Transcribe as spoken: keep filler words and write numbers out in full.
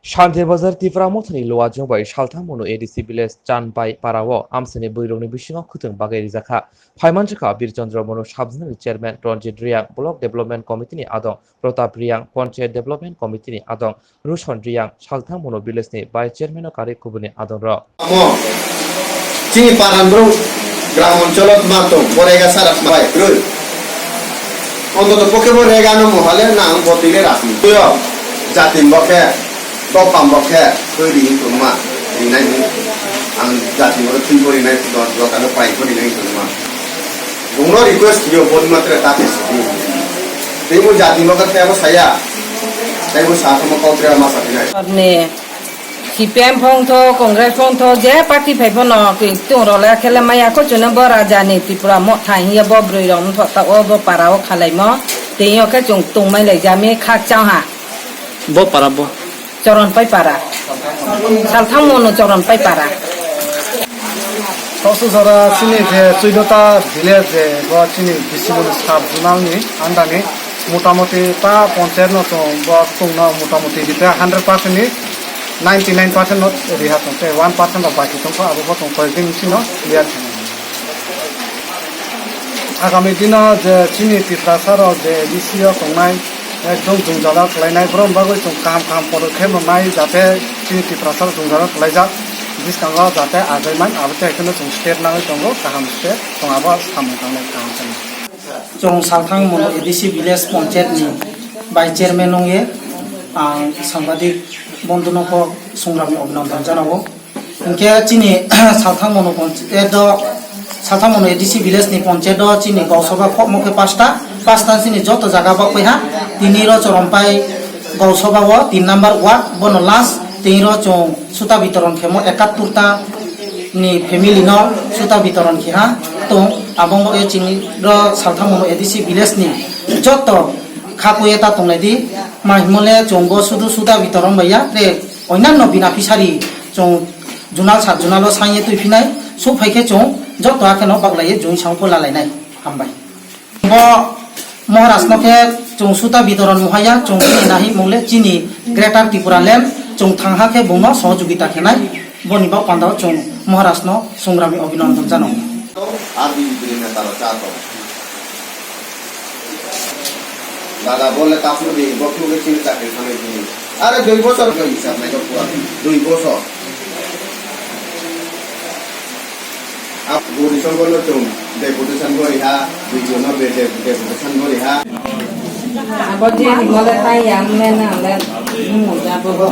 Shanti Bazar Tipra Mothani Luajung bai Salthang Monu A D C village Chanbai Para o amsani bwrwirokni bisingo khwtwng bagwi rijak kha. Phaimanjakha Bir Chandra Monu Sub Zonal Chairman Ranjit Riang, Block Development Committee ni adong Pratap Riang, Panchayat Development Committee ni adong Ruson Riang, Salthang Monu village ni Vice Chairman o kari kubuni adong rok. Amo chini paran bro gram oncholo ma tong, bo rega sara bai bro. Ontoto pokhe bo rega no mohale na ang bo tile rasni. Tuyo, jati bokhe, dopam bokhe, twi ri tongma, rinai ni. Ang jati boro twi bo rinai, dot dot ano pai bo rinai tongma. Bungno request yo, boni matre ta ke sidi. Tei bo jati bokhe tei bo saya. Tei bo sa tongma kau tre ma sa rinai. Ni C P M phong tho, Congress phong tho, je party phai phono, ki tung role khele maya ko chuna bo raja ni Tripura mo tha hiya bo broi rok tho ta o bo para o khalai mo, tei yo khe chung tung mai lai jami khak chang ha. Bo para bo. Choron pai para. Salthang Monu Choron pai para. Tosu jora chini je chuidota village je bo chini bisi moni sub zonal ni andani motamoti ta ponchayat no chung bo tungno motamoti rite hundred percent ni ninety nine percent no riha tong tei one percent rok baki tongkha abo bo tong koi din chino clear khe. Agami dino je chini Tiprasa rok je A D C o tongnai ekdom jwngjalo khlainai borok bagwi chung kaham kaham podokkhep rwnai jate chini Tiprasa rok jwngjalo khlaijak bwskango jate agwi man abo tei kheno chung step nangwi tongo kaham step chung abo samung tangnai kaham khe. Chung Salthang Mono A D C village panchayat ni vice chairman wngwi ang sangbadik bondhuno kok songramni abhinandan janago. Hinkhe chini Salthang Mono panchayat do, Salthang Mono A D C village ni panchayat do chini gausabha khokmo khe pasta, pasta chini joto jaga bak ha, tini ro Chorompai gausabha o tin number ward bono last tini ro chung suta bitoron khemo ekattur ta ni family no suta bitoron khe ha tong abongo e chini ro Salthang Mono A D C village ni joto khakuye ta tonglai di, ma himole chongo sudu suda bitoron baiya, te onyanno bina pisari chong junal sat junalo sanye twi phinai, suk phaikhe chong joto akheno baklaiye juni sangko lalainai. Hambai. Bo Maharaj no khe chong suta bitoron muhaya, chong chini nahi mole chini Greater Tripura Land chong thangha khe bungno sohojogita khenai, boni bak pandao chong Maharaj no songrami abhinandan jano. Ar bini bini neta rok cha tong. Dada bole tapno di, bokno ke chini chakri khanai di. Are dui bosor ko hisab nai ko pura. Dui bosor. Ap gori songko no chung deputation gori ha, dui jono be de-, deputation gori ha. Abo je mole tai yam me na le, hmm, abo bo.